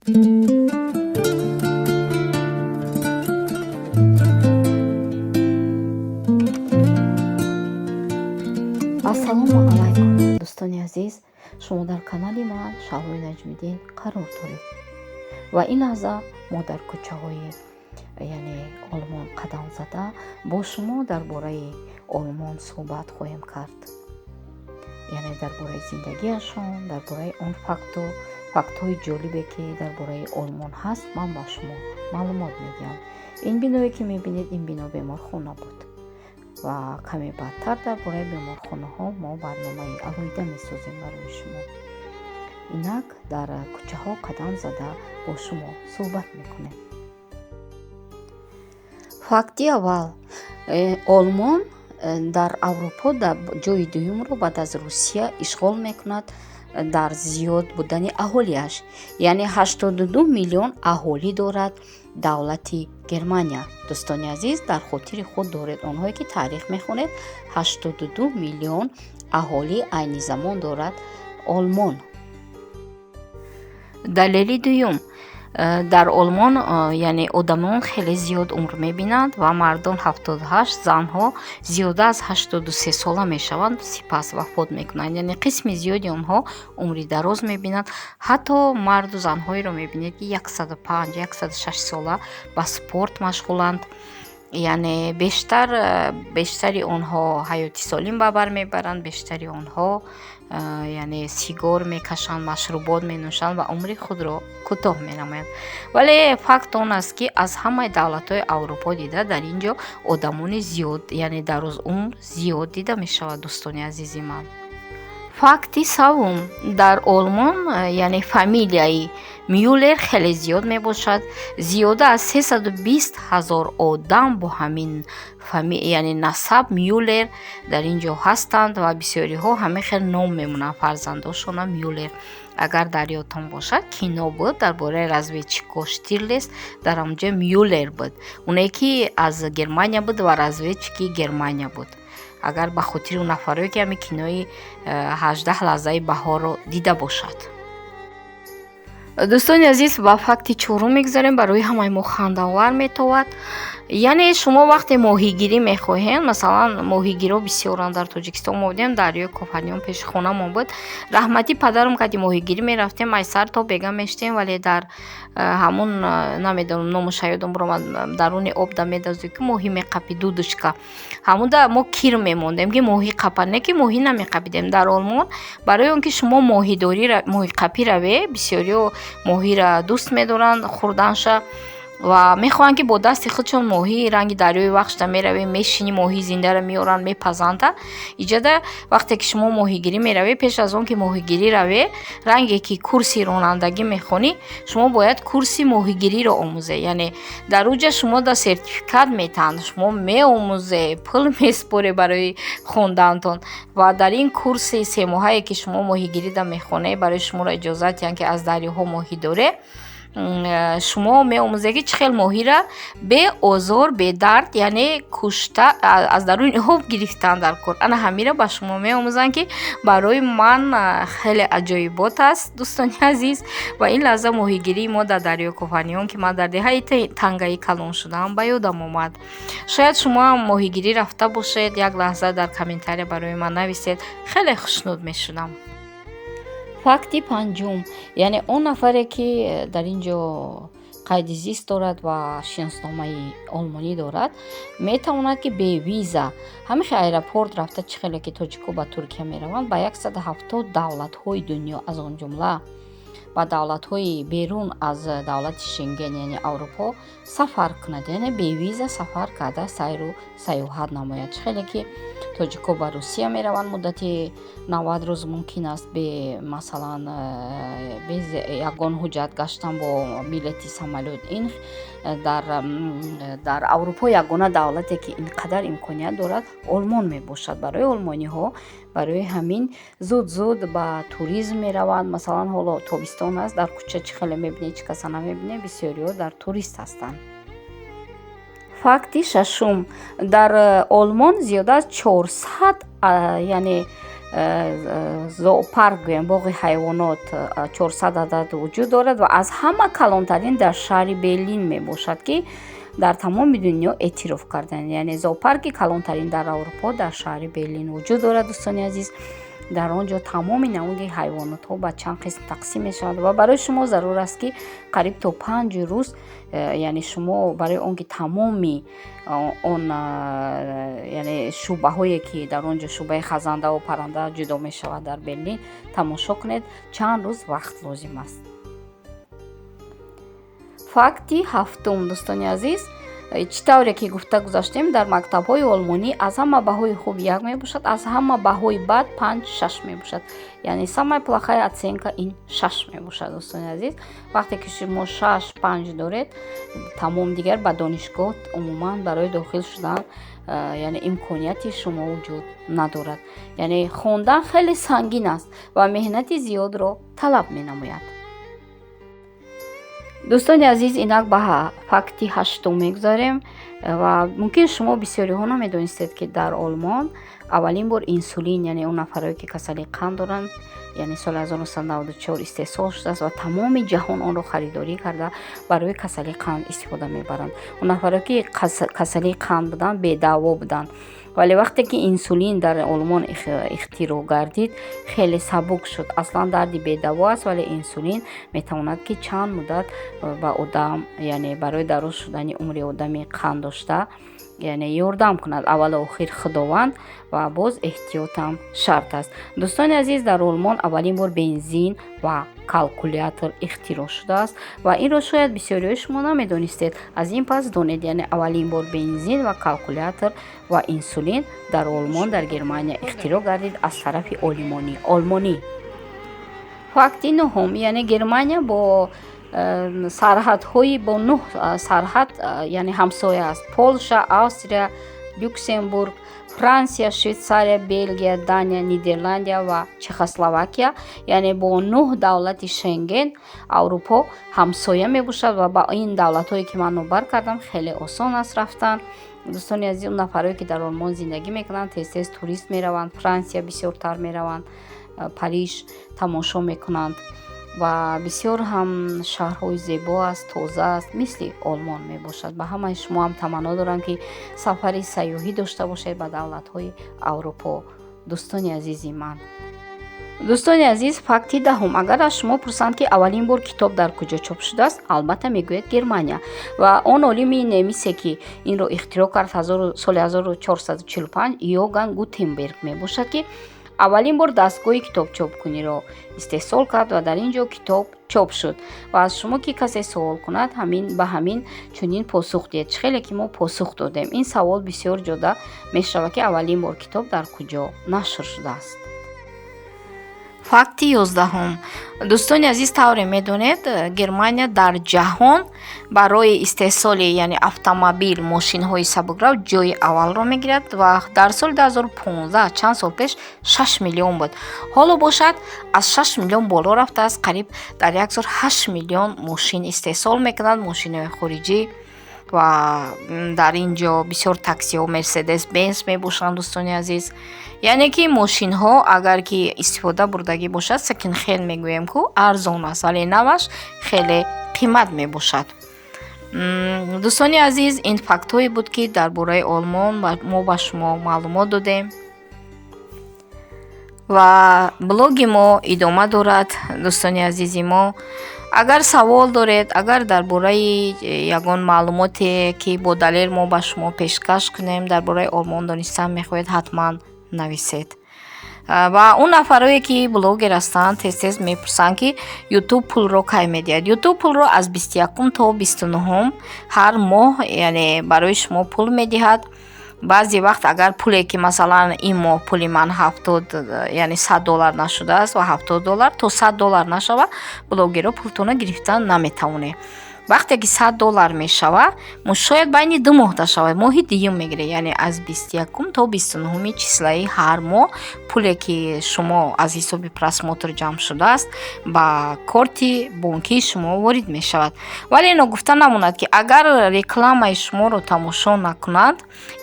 Ассалому алайкум, дӯстони азиз. Шумо дар канали ман, Шаҳлои Наҷмиддин, қарор доред ва ин лаҳза мо дар кӯчаҳои, яъне, Олмон қадам зада, бо шумо дар бораи Олмон суҳбат хоҳем кард, яъне дар бораи зиндагиашон, дар бораи он фактҳои ҷолибе, ки дар бораи Олмон ҳаст, ман ба шумо маълумот медиҳам. Ин биное, ки мебинед, ин бино беморхона буд ва каме баъдтар дар бораи беморхонаҳо мо барномаи алоҳида месозем барои шумо. Инак дар кӯчаҳо қадам зада бо шумо суҳбат мекунем. Факти аввал: Олмон дар Аврупо ҷои дуюмро баъд аз Русия ишғол мекунад дар зиёд будани аҳолиаш, яъне 82 миллион аҳолӣ дорад давлати Германия. Дӯстони азиз, дар хотири худ доред, онҳое ки таърих мехонед, 82 миллион аҳолӣ айни замон дорад Олмон. Далели дуюм: дар Олмон, яъне, одамон хеле зиёд умр мебинанд ва мардон 78, занҳо зиёда аз 83 сола мешаванд, сипас вафот мекунанд. Яъне қисми зиёди онҳо умри дароз мебинанд. Ҳатто марду занҳоеро мебинед, ки 105, 106 сола ба спорт машғуланд. Яъне бештари онҳо ҳаёти солим ба бар мебаранд, бештари онҳо, яъне, сигор мекашанд, машрубот менӯшанд ва умри худро кӯтоҳ менамоянд. Вале факт он аст, ки аз ҳамаи давлатҳои Аврупо дида, дар ин ҷо одамони зиёд, яъне дарозумр зиёд дида мешавад, дӯстони азизи ман. Факти савум: дар Олмон, яъне, фамилияи Мюллер хеле зиёд мебошад. Зиёда аз 320 ҳазор одам бо ҳамин, яъне, насаб Мюллер дар ин ҷо ҳастанд ва бисёриҳо ҳамин хел ном мемонанд фарзандошона, Мюллер. Агар дар ёдтон бошад, кино буд дар бораи разведчико Штирлиц, дар ҳамонҷо Мюллер буд, оне ки аз Германия буд ва разведчики Германия буд. Агар ба хотири он нафарое, ки ҳамин кинои 18 лаҳзаи баҳорро дида бошад. Дӯстони азиз, ба факти чорум мегузарем. Барои ҳамаи мо хандаовар метовад. Яъне шумо вақте моҳигирӣ мехоҳед, масалан, моҳигирҳо бисёранд дар Тоҷикистон. Мо будем, дарёи Кофарниҳон пеши хонамон буд. Раҳматӣ падарам кади моҳигирӣ мерафтем, ай сар то бега мештем, вале дар ҳамун, намедонам, номаша ёдам биромад, даруни об да медазӯй, ки моҳӣ меқапи, дудочка, ҳамунда мо кир мемондем, ки моҳӣ қапа, не ки моҳӣ намеқапидем. Дар Олмон барои он ки шумо моҳидорӣ, моҳиқапӣ раве, бисёриҳо моҳиро дӯст медоранд хӯрданша ва мехоҳанд, ки бо дасти худшон моҳии ранги дарёи Вахшда меравем, мешинӣ, моҳии зиндаро меоранд, мепазанда. Иҷода вақте ки шумо моҳигирӣ меравед, пеш аз он ки моҳигирӣ раве, ранге ки курси ронандагӣ мехонӣ, шумо бояд курси моҳигириро омӯзе. Яъне дар уҷа шумо да сертификат метаҳанд, шумо меомӯзе, пул месупоре барои хондантон ва дар ин курси семоҳае, ки шумо моҳигирида мехонед, барои шуморо иҷозат диҳанд, ки аз дарёҳо моҳӣ доре, шумо меомӯзед, ки чӣ хел моҳиро беозор, бедард, яъне, кушта, аз даруни об гирифтан дар кор. Ана ҳаминро ба шумо меомӯзанд, ки барои ман хеле аҷоибот аст, дӯстони азиз. Ва ин лаҳза моҳигирии мо дар дарёи Кофарниҳон, ки ман дар деҳаи Тангаӣ калон шудаам, ба ёдам омад. Шояд шумоам моҳигирӣ рафта бошед. Як лаҳза дар комментария барои ман нависед, хеле хушнуд мешудам. Факти панҷум: яъне он нафаре, ки дар ин ҷо қайди зист дорад ва шиносномаи олмонӣ дорад, метавонад, ки бе виза ҳамин хел аэропорт рафта, чӣ хеле ки тоҷико ба Туркия мераванд, ба 170 давлатҳои дунё, аз он ҷумла ба давлатҳои берун аз давлати Шенген, яъне Аврупо, сафар кунад, яъне бе виза сафар карда, сайру сайёҳат намояд. Чӣ хеле ки тоҷико ба Русия мераванд, муддати 90 рӯз мумкин аст бе, масалан, бе ягон ҳуҷҷат гаштан бо билети самолёт. Ин дар Аврупо ягона давлате, ки ин қадар имконият дорад, Олмон мебошад барои олмониҳо. Барои ҳамин зуд зуд ба туризм мераванд. Масалан, ҳоло тобистон аст, дар кӯча чӣ хеле мебинед, чӣ каса намебинед, бисёриҳо дар турист ҳастанд. Факти шашум: дар Олмон зиёда аз 400, яъне, Зоопарк гӯем, боғи ҳайвонот 400 адад вуҷуд дорад ва аз ҳама калонтарин дар шаҳри Берлин мебошад, ки дар тамоми дунё эътироф карданд. Яъне зоопарки калонтарин дар Аврупо дар шаҳри Берлин вуҷуд дорад. Дӯстони азиз, дар он ҷо тамоми намуди ҳайвонотҳо ба чанд қисм тақсим мешаванд ва барои шумо зарур аст, ки қариб то 5 рӯз, яъне шумо барои он ки тамоми он, яъне шӯъбаҳое, ки дар он ҷо шӯъбаи хазандаву парранда ҷудо мешавад, дар Берлин тамошо кунед, чанд рӯз вақт лозим аст. Факти ҳафтум, дӯстони азиз, чӣ тавре ки гуфта гузаштем, дар мактабҳои олмонӣ аз ҳама баҳои хуб як мебошад, аз ҳама баҳои бад панҷ, шаш мебошад. Яъне самая плохая оценка ин шаш мебошад. Дӯстони азиз, вақте ки шумо шаш, панҷ доред, тамом, дигар ба донишгоҳ умуман барои дохил шудан, яъне имконияти шумо вуҷуд надорад. Яъне хондан хеле сангин аст ва меҳнати зиёдро талаб менамояд. Дӯстони азиз, инак ба факти ҳаштум мегузарем. Ва мумкин шумо бисёриҳо намедонистед, ки дар Олмон аввалин бор инсулин, яъне он нафарое, ки касалии қанд доранд, яъне соли 1994 истеҳсол шудааст ва тамоми ҷаҳон онро харидорӣ карда, барои касалии қанд истифода мебаранд. Он нафаре, ки касалии қанд буданд, бедаво буданд, вале вақте ки инсулин дар Олмон ихтироъ гардид, хеле сабук шуд. Аслан дарди бедаво аст, вале инсулин метавонад, ки чанд муддат ба одам, яъне барои дароз шудани умри одами қанд дошта, яъне ёрдам кунад. Аввалу охир Худованд ва боз эҳтиётам шарт аст. Дӯстони азиз, дар Олмон аввалин бор бензин ва калкулятор ихтироъ шудааст ва инро шояд бисёриҳои шумо намедонистед. Аз ин пас донед, яъне аввалин бор бензин ва калкулятор ва инсулин дар Олмон, дар Германия ихтироъ гардид аз тарафи олимони олмонӣ. Факти нуҳум, яъне Германия бо сарҳадҳои бо нӯҳ сарҳад, яъне ҳамсоя аст: Полша, Австрия, Люксембург, Франсия, Швейтсария, Белгия, Дания, Нидерландия ва Чехословакия. Яъне бо нӯҳ давлати Шенген, Аврупо ҳамсоя мебошад ва ба ин давлатҳое, ки ман номбар кардам, хеле осон аст рафтан. Дӯстони азиз, он нафарое, ки дар Олмон зиндагӣ мекунанд, тез тез турист мераванд, Франсия бисёртар мераванд, Париж тамошо мекунанд ва бисёр ҳам шаҳрҳои зебо аст, тоза аст, мисли Олмон мебошад. Ба ҳамаи шумо ҳам таманно дорам, ки сафари сайёҳӣ дошта бошед ба давлатҳои Аврупо, дӯстони азизи ман. Дӯстони азиз, факти 10-ум: агар аз шумо пурсанд, ки аввалин бор китоб дар куҷо чоп шудааст, албатта мегӯяд Германия. Ва он олими немисе, ки инро ихтироъ кард, соли 1445 Иоганн Гутенберг мебошад, ки аввалин бор дастгоҳи китобчопкуниро истеҳсол кард ва дар ин ҷо китоб чоп шуд. Ва аз шумо ки касе суол кунад, ҳамин ба ҳамин чунин посух диҳед, чӣ хеле ки мо посух додем. Ин савол бисёр ҷода мешавад, ки аввалин бор китоб дар куҷо нашр шудааст. Факти 11-ум, дӯстони азиз, тавре медонед, Германия дар ҷаҳон барои истеҳсоли, яъне автомобил, мошинҳои сабукрав ҷои аввалро мегирад ва дар соли 2015, чанд сол пеш, 6 миллион буд, ҳоло бошад аз 6 миллион боло рафтааст. Қариб дар як сол 8 миллион мошин истеҳсол мекунанд, мошинҳои хориҷӣ. Ва дар ин ҷо бисёр таксиҳо Мерседес Бенс мебошанд. Дӯстони азиз, яъне ки мошинҳо, агар ки истифода бурдагӣ бошад, секонд-хенд мегӯем ку, арзон аст, вале наваш хеле қимат мебошад. Дӯстони азиз, ин фактҳое буд, ки дар бораи Олмон мо ба шумо маълумот додем ва блоги мо идома дорад. Дӯстони азизи мо, агар савол доред, агар дар бораи ягон маълумоте, ки бо далел мо ба шумо пешкаш кунем, дар бораи Олмон донистан мехоҳед, ҳатман нависед. Ва он нафарое, ки блогер ҳастанд, тез тез мепурсанд, ки Ютуб пулро кай медиҳад. Ютуб пулро аз 21-ум то 29-ум ҳар моҳ, яъне барои шумо пул медиҳад. Баъзе вақт агар пуле, ки масалан ин моҳ пули ман 70, яъне 100 доллар нашудааст ва 70 доллар то 100 доллар нашавад, блогерҳо пултонро гирифта наметавонед. Вақте ки 100 доллар мешавад, шояд байни 2 моҳ да шавад, моҳи дуюм мегиред, яъне аз 21-ум то 29-уми числаи ҳар моҳ пуле, ки шумо аз ҳисоби просмотр ҷамъ шудааст, ба корти бонкии шумо ворид мешавад. Вале ногуфта намонад, ки агар рекламаи шуморо тамошо накунанд,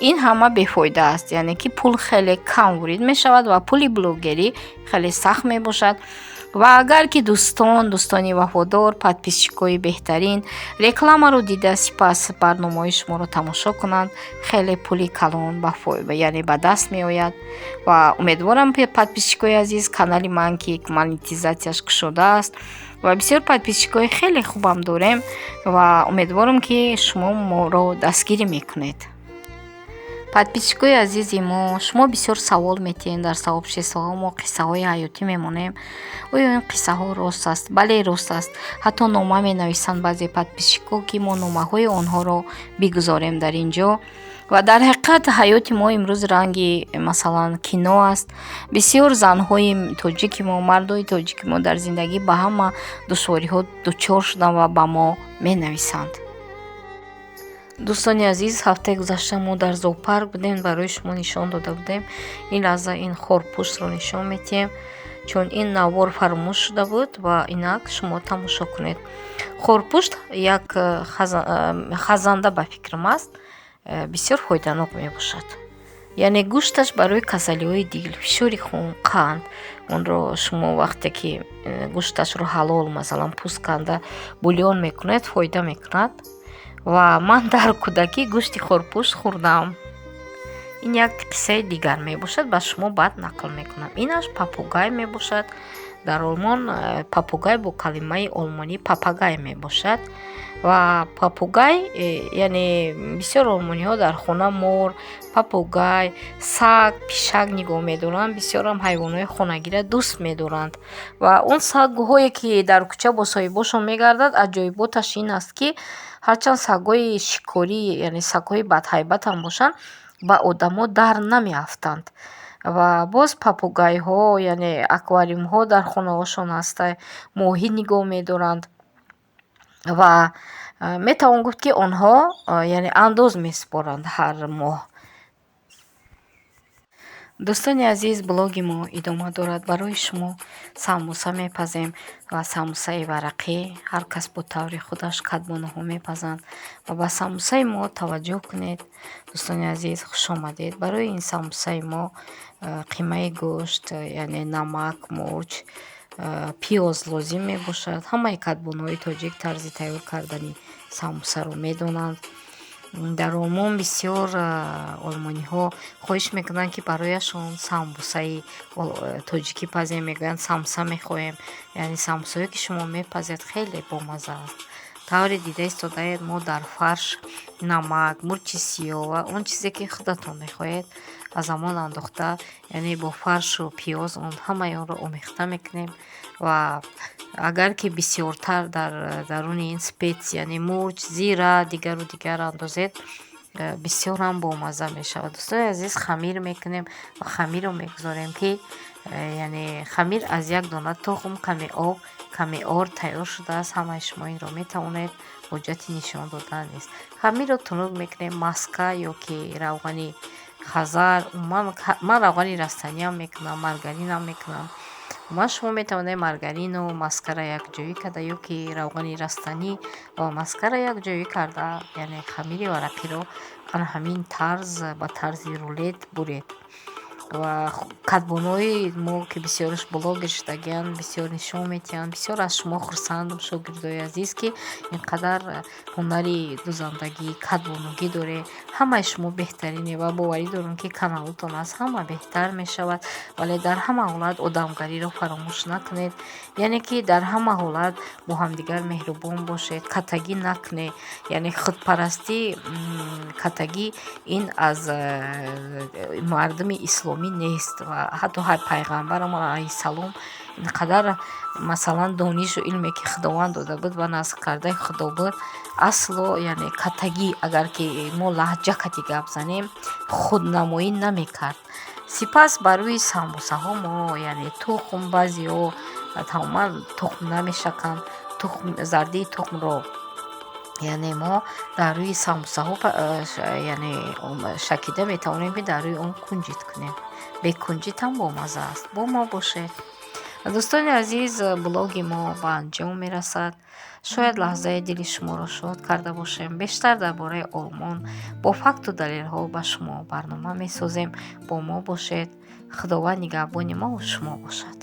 ин ҳама бефоида аст, яъне ки пул хеле кам ворид мешавад ва пули блогерӣ хеле сахт мебошад. Ва агар ки дӯстон, дӯстони вафодор, подписчикои беҳтарин рекламаро дида, сипас барномаҳои шуморо тамошо кунанд, хеле пули калон яъне ба даст меояд. Ва умедворам, подписчикои азиз, канали ман ки монетизатсияш кушодааст ва бисёр подписчикои хеле хубам дорем ва умедворам, ки шумо моро дастгирӣ мекунед. Подписчикои азизи мо, шумо бисёр савол метиҳед дар сообществоҳо: мо қиссаҳои ҳаётӣ мемонем, оё ин қиссаҳо рост аст? Бале, рост аст. Ҳатто нома менависанд баъзе подписчикҳо, ки мо номаҳои онҳоро бигузорем дар ин ҷо. Ва дар ҳақиқат ҳаёти мо имрӯз ранги, масалан, кино аст. Бисёр занҳои тоҷики мо, мардои тоҷики мо дар зиндагӣ ба ҳама душвориҳо дучор шуданд ва ба мо менависанд. Дӯстони азиз, ҳафтаи гузашта мо дар зоопарк будем, барои шумо нишон дода будем. Ин лаҳза ин хорпуштро нишон медиҳем, чун ин навор фаромӯш шуда буд, ва инак шумо тамошо кунед. Хорпушт як хазанда, ба фикрам, аст, бисёр фоиданок мебошад, яъне гӯшташ барои касалиҳои дил, фишори хун, қанд. Онро шумо вақте ки гӯшташро ҳалол, масалан, пӯст канда бульон мекунед, фоида мекунад. Ва ман дар кӯдакӣ гӯшти хорпушт хӯрдам. Ин як қиссаи дигар мебошад, ба шумо баъд нақл мекунам. Инаш попугай мебошад. Дар Олмон попугай бо калимаи олмонӣ Papagei мебошад. Ва попугай, яъне бисёр олмониҳо дар хона мор, попугай, саг, пишак нигоҳ медоранд, бисёрам ҳайвонҳои хонагиро дӯст медоранд. Ва он сагҳое, ки дар кӯча бо соҳибошон мегардад, аҷоиботаш ин аст, ки ҳарчанд сагҳои шикорӣ, яъне сагҳои бадҳайбатам бошанд, ба одамо дар намеафтанд. Ва боз попугайҳо, яъне аквариумҳо дар хонаҳошон ҳаста, моҳӣ нигоҳ медоранд ва метавон гуфт, ки онҳо, яъне, андоз месупоранд ҳар моҳ. Дӯстони азиз, блоги мо идома дорад. Барои шумо самбуса мепазем ва самбусаи варақӣ, ҳар кас бо таври худаш кадбонуҳо мепазанд. Ва ба самбусаи мо таваҷҷӯҳ кунед. Дӯстони азиз, хушомадед. Барои ин самбусаи мо қимаи гӯшт, яъне намак, мурч, пиёз лозим мебошад. Ҳамаи кадбонуҳои тоҷик тарзи тайёр кардани самбусаро медонанд. Дар Олмон бисёр олмониҳо хоҳиш мекунанд, ки барояшон самбусаи тоҷикӣ пазем. Мегӯянд, самса мехоҳем, яъне самбусае, ки шумо мепазед, хеле бомазза аст. Тавре дида истодаед, мо дар фарш намак, мурчи сиёҳ ва он чизе, ки худатон мехоҳед, аз ҳамон андохта, яъне бо фаршу пиёз он ҳамаи онро омехта мекунем. Ва агар ки бисёртар дар даруни ин специя, яъне мурч, зира, дигару дигар андозед, бисёр ҳам бомазза мешавад. Дӯстони азиз, хамир мекунем ва хамирро мегузорем, ки яъне хамир аз як дона тухм, каме об, каме орд тайёр шудааст. Ҳамаи шумо инро метавонед, ҳоҷати нишон додан нест. Хамирро тунук мекунем, маска ё ки равғани хазар. Умуман, ман равғани растаниам мекунам, маргаринам мекунам. Умуман, шумо метавонед маргарину маскара якҷоӣ карда ё ки равғани растанӣ ва маскара якҷоӣ карда, яъне хамири варақиро ана ҳамин тарз, ба тарзи рулет буред. Ва кадбонуҳои мо, ки бисёраш блогер шудагианд, бисёр нишон медиҳанд. Бисёр аз шумо хурсандам, шогирдои азиз, ки ин қадар ҳунари дузандагӣ, кадбонугӣ доред. Ҳамаи шумо беҳтаринед ва боварӣ дорам, ки каналотон аз ҳама беҳтар мешавад. Вале дар ҳама ҳолат одамгариро фаромӯш накунед, яъне ки дар ҳама ҳолат бо ҳамдигар меҳрубон бошед, катагӣ накунед. Яъне худпарастӣ, катагӣ ин аз мардуми исломӣ нест. Ва ҳатто пайғамбарамон алайҳиссалом ин қадар, масалан, донишу илме, ки Худованд дода буд ва насб кардаи Худо буд, асло, яъне катагӣ, агар ки мо лаҳҷа кати гап занем, худнамоӣ намекард. Сипас бар рӯи самбусаҳо мо, яъне тухм, баъзеҳо тамоман тухм намешаканд, тухм, зардии тухмро Яъне мо дар рӯи самбусаҳо, яъне шакида метавонем, ки дар рӯи он кунҷит кунем. Бе кунҷит ҳам бомазза аст. Бо мо бошед. Дӯстони азиз, блоги мо ба анҷом мерасад. Шояд лаҳзаи дили шуморо шод карда бошем. Бештар дар бораи Олмон бо факту далелҳо ба шумо барнома месозем. Бо мо бошед. Худованд нигаҳбони мову шумо бошад.